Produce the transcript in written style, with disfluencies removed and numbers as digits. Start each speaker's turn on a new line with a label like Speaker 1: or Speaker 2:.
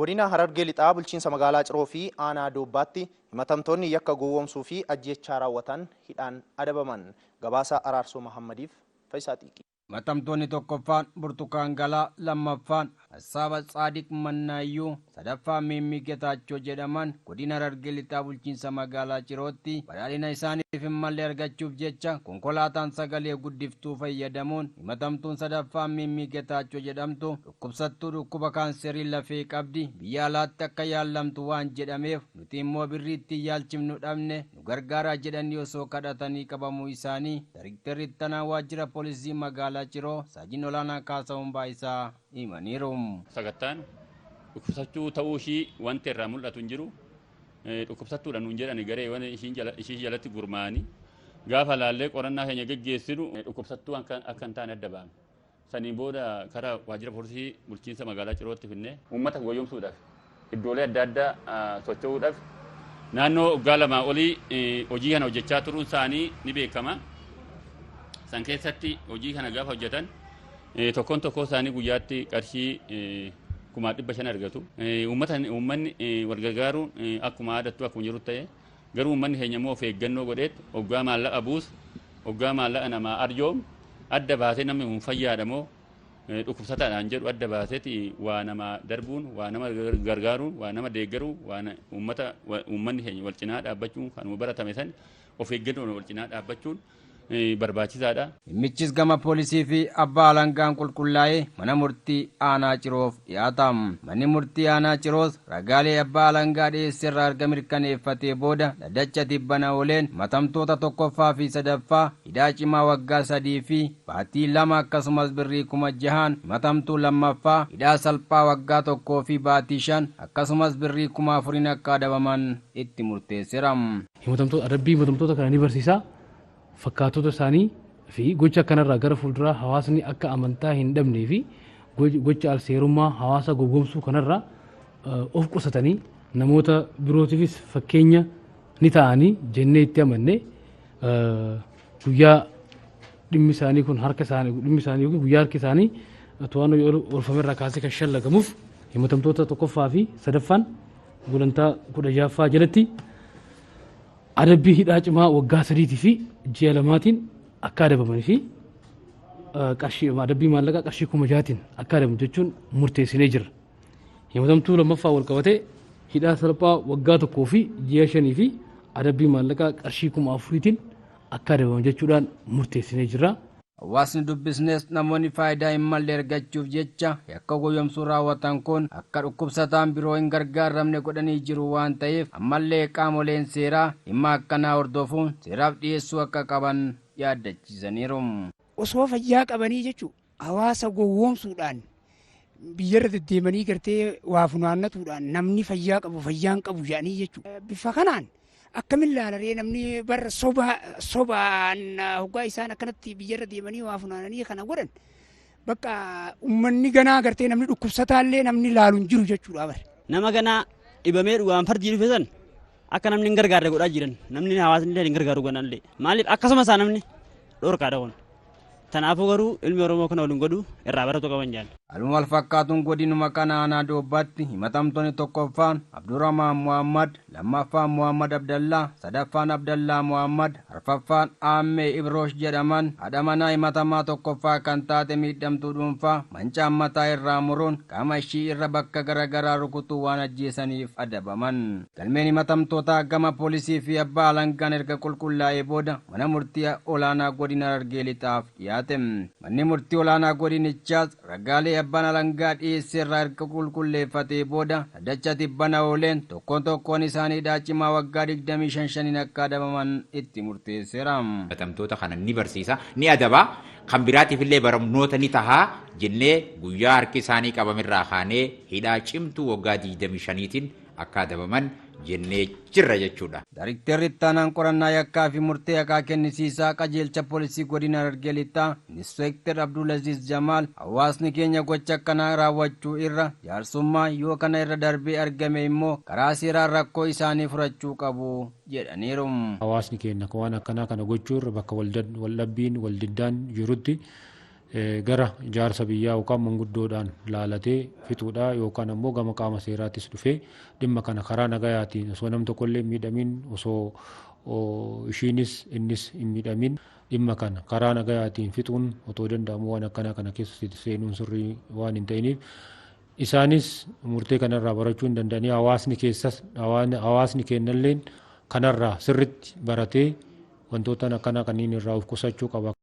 Speaker 1: Godina Harargee Lixaa bulchiinsa magaalaa Ciroo fi Aanaa Doobbaatti himatamtoonni yakka gowwoomsuu fi ajjeechaa raawwatan hidhaan adabaman. Gabaasa Araarsoo Mahammadiif Faayisaa Xiiqii.
Speaker 2: Himatamtoonni tokkoffaan Burtukaan Galaa, lammaffaan Hassaaba Tsaadiq Mannaayyuu, sadaffaan Miimmii Getaachoo jedhaman godina Harargee Lixaa bulchiinsa magaalaa Cirootti badhaadhina isaaniif hin malle argachuuf jecha konkolaataan sagalee guddiftuu fayyadamuun himatamtuun sadaffaan Miimmii Getaachoo jedhamtu dhukkubsattuu dhukkuba kaanserii lafee qabdi biyya alaatti akka yaallamtu waan jedhameef nuti immoo birrii ittiin yaalchifnu dhabne nu gargaaraa jedhanii osoo kadhatanii qabamuu isaanii Daayiriktarri Ittaanaa Waajjira Poolisii magaalaa Ciroo Saajin Olaanaa Kaasahuun Baayisaa himaniiru.
Speaker 3: Sagattaan dhukkubsachuu ta'uu ishii wanti irraa mul'atu hin jiru. Dhukkubsattuudha nuun jedhani garee ishii jalatti gurmaa'anii gaafa laallee qorannaa keenya geggeessinu dhukkubsattuu akka hin taane adda baafne. Saniin booda karaa waajjira poolisii bulchiinsa magaalaa Cirootti finnee uummata goyyomsuudhaaf iddoolee adda addaa socho'uudhaaf naannoo waggaa 2 olii hojii kana hojjechaa turuun isaanii ni beekama. San keessatti hojii kana gaafa hojjetan tokkoon tokkoo isaanii guyyaatti qarshii 500,000 argatu. Uummanni wal gargaaruun akkuma aadattu akkuma jiru ta'e garuu uummanni keenya immoo of eeggannoo godheet hoggaa maallaqa buusu hoggaa maallaqa namaa arjoom adda baasee namni kun fayyaadha moo dhukkubsataadhaan jedhu adda baaseeti waa nama darbuun waa nama gargaaruun waa nama deeggaruun waa uummanni keenya wal cinaa dhaabbachuun kanuma baratame san of eeggannoon wal cinaa dhaabbachuun barbaachisaadha.
Speaker 2: Dhimmichis gama poolisii fi abbaa alangaan qulqullaa'ee mana murtii aanaa Ciroof dhiyaata. Manni murtii aanaa Ciroos ragaalee abbaa alangaa dhiyeesse irraa erga mirkaneeffatee booda dhaddacha tibbana ooleen himatamtoota tokkoffaa fi sadaffaa hidhaa cimaa waggaa 3 fi baatii 2 akkasumas birrii 6,000 himatamtuu lammaffaa hidhaa salphaa waggaa 1 fi baatii 5 akkasumas birrii 4,000 akka adabaman itti murteesseera.
Speaker 4: Himatamtoota adabbii himatamtoota kana ni barsiisa. Fakkaatota isaanii fi gocha kanarraa gara fuulduraa hawaasni akka amantaa hin dhabnee fi gocha alseerummaa hawaasa gowwoomsuu kanarraa of qusatanii namoota birootiifis fakkeenya ni ta'anii jennee itti amanne guyyaa dhimmi isaanii kun harka isaanii dhimmi isaanii yookiin guyyaa harki isaanii to'annoo oolfamerraa kaasee kan shallagamuuf himatamtoota tokkoffaa fi sadaffaan gulantaa 16ffaa jalatti adabbii hidhaa cimaa waggaa 3 fi ji'a 2 akka adabamanii fi qarshii adabbii maallaqaa qarshii 6,000 akka adabamu jechuun murteessinee jirra. Himatamtuu lammaffaa wal qabatee hidhaa salphaa waggaa 1 fi ji'a 5 fi adabbii maallaqaa qarshii 4,000 akka adabamu jechuudhaan murteessinee jirra.
Speaker 2: Hawaasni dubbisnes namoonni faayidaa hin malle argachuuf jecha yakka gowwoomsuu raawwatan kun akka dhukkubsataan biroo hin gargaaramne godhanii jiru waan ta'eef ammallee qaamoleen seeraa dhimma akkanaa hordofuun seeraaf dhiyeessuu akka qaban yaaddachiisaniiru.
Speaker 5: Osoo fayyaa qabanii jechuun hawaasa gowwoomsuudhaan biyyarra deddeemanii gartee waa funaannatuudhaan namni fayyaa qabu fayyaan qabu jedhanii jechuudha. Bifa kanaan akkamin laalaree namni bara sobaan hoggaa isaan akkanatti biyyarra deemanii waa funaananii kana godhan bakka uummanni ganaa gartee namni dhukkubsataallee namni laalu hin jiru jechuudha bara.
Speaker 6: Nama ganaa dhibamee dhugaan fardii dhufe san akka namni hin gargaarre godhaa jiran namni hawaasni illee hin gargaaru ganallee maaliif akkasuma isaa namni dhorkaadha kun. Kanaafuu garuu ilmi Oromoo kana waliin godhu irraa baratu qaban jaal.
Speaker 2: Haaluma wal fakkaatuun godinuma kana aanaa Doobbaatti himatamtoonni tokkoffaan Abdurrahmaan Muhammad, lammaffaan Muhammad Abdallaa, sadaffaan Abdallaa Muhammad, arfaffaan Aammee Ibroosh jedhaman haadha manaa himatamaa tokkoffaa kan taate miidhamtuu dhuunfaa mancaan mataa irraa muruun qaama ishii irra bakka garaagaraa rukutuu waan ajjeesaniif adabaman. Galmeen himatamtootaa gama poolisii fi abbaa alangaan erga qulqullaa'ee booda mana murtii olaanaa godina Harargee Lixaaf dhiyaate. Manni murtii olaanaa godinichaas ragaalee abbaan alangaa dhiyeesse irraa erga qulqulleeffatee booda dhaddacha tibbana ooleen tokkoon tokkoon isaanii hidhaa cimaa waggaa 25 akka adabaman itti murteesseera.
Speaker 7: Himatamtoota kana ni barsiisa, ni adaba, kan biraatiif illee barnoota ni tahaa jennee guyyaa harki isaanii qabamirraa kaanee hidhaa cimtuu waggaa 25 akka adabaman jennee jirra jechuudha.
Speaker 2: Daayiriktarri Ittaanaan qorannaa yakkaa fi murtee haqaa kennisiisaa qajeelcha poolisii godina Harargee Lixaa Inspektar Abdulaziz Jamaal hawaasni keenya gocha akkanaa raawwachuu irra jaarsummaa yoo kana irra darbee argame immoo karaa seeraan rakkoo isaanii furachuu qabu jedhaniiru.
Speaker 8: Hawaasni keenya waan akkanaa kana gochuu irra bakka waldhabbiin waldiddaan jirutti Gara jaarsa biyyaa yookaan manguddoodhaan laalatee fixuudha yookaan ammoo gama qaama seeraattis dhufee dhimma kana karaa nagayaatiin osoo nam tokkollee hin miidhamin, osoo ishiinis innis hin miidhamin, dhimma kana karaa nagayaatiin fixuun otoo danda'amu waan akkanaa kana keessa seenuun sirrii waan hin ta'iniif, isaanis murtee kanarraa barachuu hin danda'anii, hawaasni keessas hawaasni kennalleen kanarraa sirritti baratee wantoota akkanaa kanneen irraa of qusachuu qaba.